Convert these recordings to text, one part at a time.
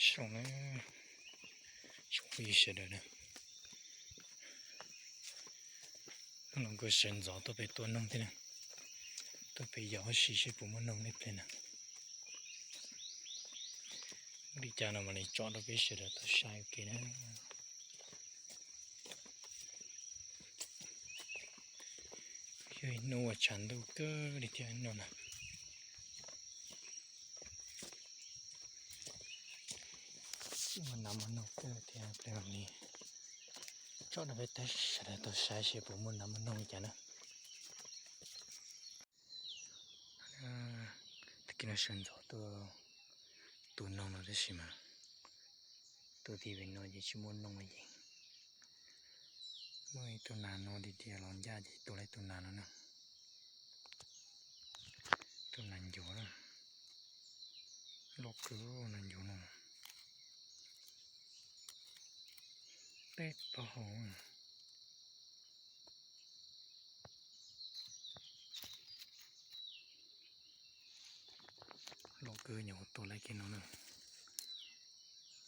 Zoo na, tsoom phooj ywg sawv daws na, hnub no kuj sawv ntxov tuaj pem tua noog thiab na, tuaj pem yos huab si seb puas muaj noog li pliag na. Li cas no mam li tso rau peb sawv daws tau saib ua ke na. Yog ib hnub uas tshav ntuj kawg li thiab no na. Muaj nas muaj noog kawg thiab, peb mam li tso rau peb sawv daws tau saib seb puas muaj nas muaj noog li cas na. Tag kis no sawv ntxov tuaj tua noog no tab sis mas tua tim pem no ces tsis muaj noog li ces muaj ib tug nas no tiag tiag los ncaj ces tua tau tus nas no na. Tus nas ncuav na, loj kawg nas ncuav no, teb taub hau. Loj kawg, nyuam qhuav tua lawm kiag no na.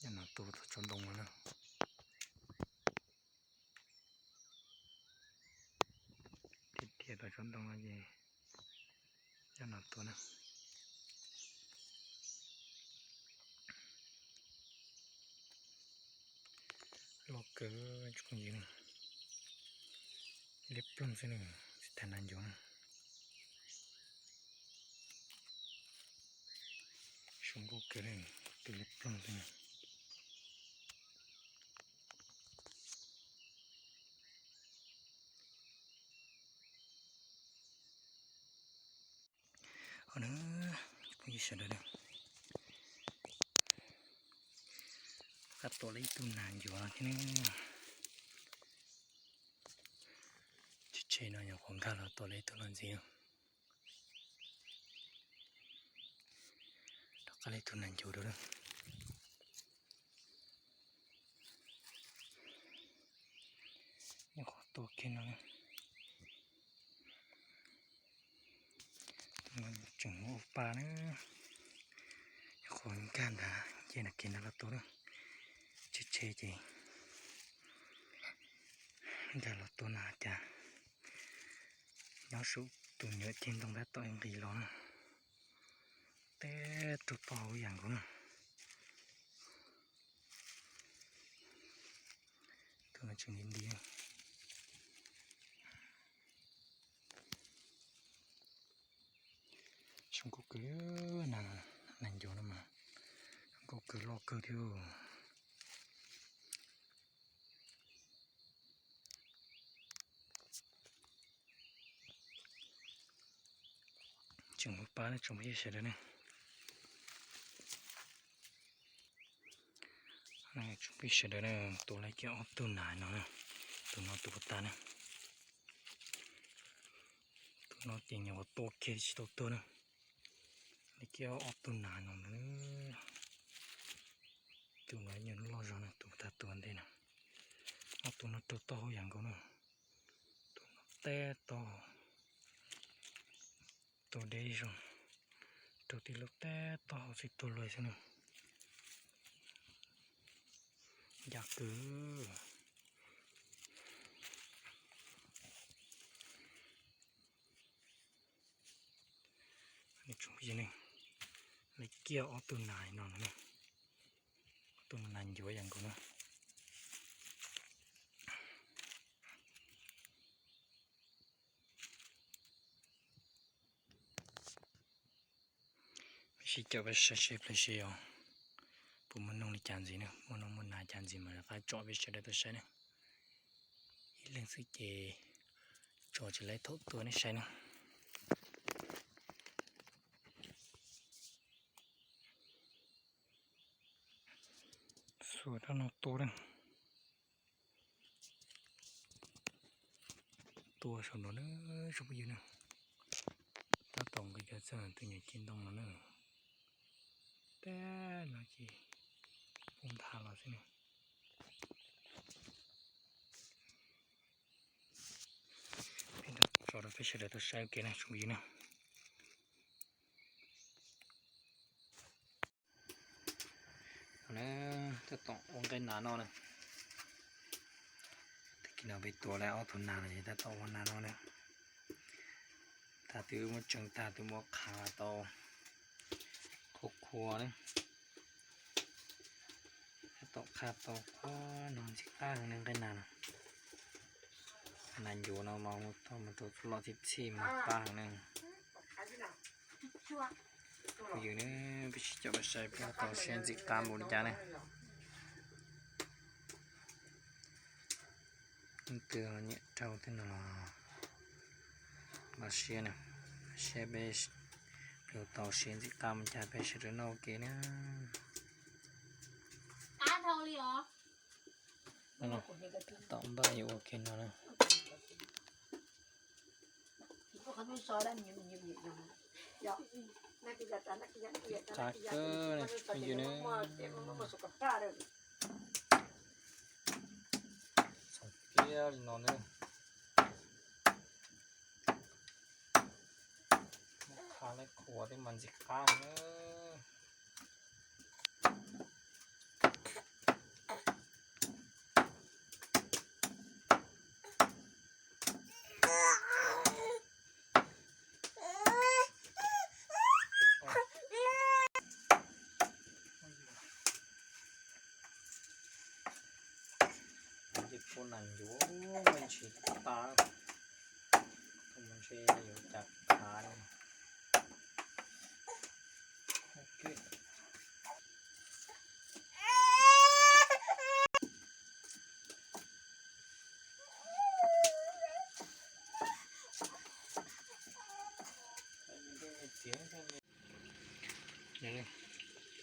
Nyob no tua tau tsob ntoo no na. Tiag tiag tau tsob ntoo no ces nyob no tua na. Loj kawg tsoom phooj ywg na, liab ploog xwb na, tsis tas nas ncuav na. Zoo nkauj kawg li, tus liab ploog xwb na. Os na, phooj ywg sawv daws na, qab tua lawm ib tug nas ncuav no thiab ne. Tshe tshe no nyuam qhuav nkag los tua lawm ib tug no ntxiv. Rov qab lawm ib tug nas ncuav dua na. Nyuam qhuav tua kiag no, tseem muaj ua pa na. Nyuam qhuav nkag ntawd ces nram kev ntawd los tua na. Tshe tshe ces nkag los tua na cas nyob saum tus nyuam ceg ntoo tab tom nqis los na. Teb raug taub hau yam nkaus na. Tus no tseem nti nti, zoo nkauj kawg. Nas ncuav no mas zoo nkauj kawg, loj kawg thiab. Tseem ua pa ne tsoom phooj ywg sawv daws ne. Tsoom phooj ywg sawv daws na, tua lawm kiag ob tug nas no, tus no tus puas tas na. Tus no ces nyuam qhuav tua kiag tsis tau tuag na. Lawm kiag ob tug nas no na. Tus no nyuam loj zog na, tus tag tua ntej na. Ob tug no raug taub hau yam nkaus na. Tus no teb taub hau, tua deb zog, raug tib lub teb taub hau txij tuag luag xwb na. Ncaj kawg. Lawm kiag ob tug nas no na, ob tug nas ncuav yam nkaus na. Peb sib caum peb saib seb pliag seb yog puas muaj noog li cas ntxiv na, muaj noog muaj nas cas ntxiv mas rov qab tso peb sawv daws tuaj saib na. Ib leeg xwb ces tso tsis laib thaum tua nej saib na. Xuas rau no tua na. Tua saum no na, tsoom phooj ywg na. Tab tom nqis kiag txog tus nyuam ceg ntoo no na. Teb no ces poob nthav los xwb na. Peb tso rau peb sawv daws tau saib ua ke na tsoom phooj ywg na. Tab tom ua nqaij nas no na. Tag kis no peb tua lawm ob tug nas no ces tab tom ua nas no na. Tag twb muab tseev tag twb muab qha tau qhuav qhuav na. Tab tom qha tau qhuav no ntxim qab heev na nqaij nas no. Nas ncuav no mas mus tau mus rau txhua lom txhij txhij mas qab heev na. Phooj ywg ne, peb sib caum saib peb tau siab ntxim qab npaum li cas ne. Leej twg nyiam raug tej no los npaj siab na, saib peb yuav tau siab ntxim qab mus cas peb sawv daws noj ua ke na. Tab tom npaj yuav ua ke no na. Qab kawg phooj ywg ne. Txhoov kiag li no na. Qha lawm qhuav thiab mas ntxim qab na. Ces pub nas ncuav me ntsis tas, tus mus ntshe yuav cas qhav li.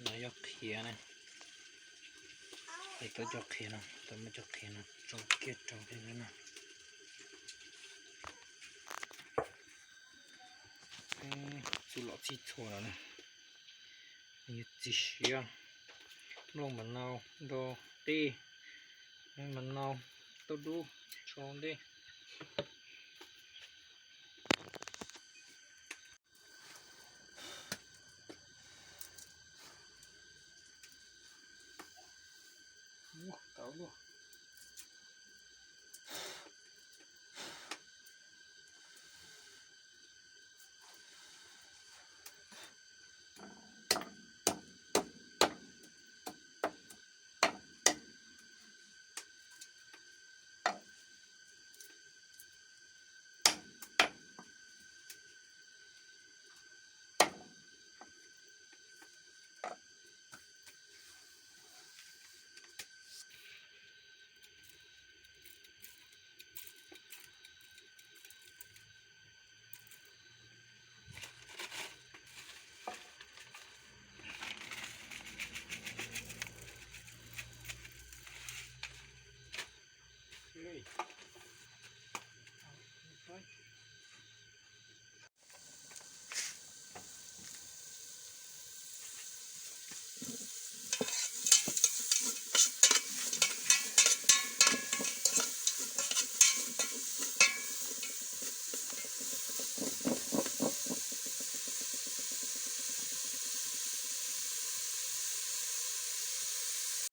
No yog qhiav na, es tau cov qhiav no, tau muab cov qhiav no tso kiag rau peb no. Txhua lom txhij txhua no na, nws yuav txiv siav, nplooj mas nau, nrog qij mas nau, tauj dub tso ntej.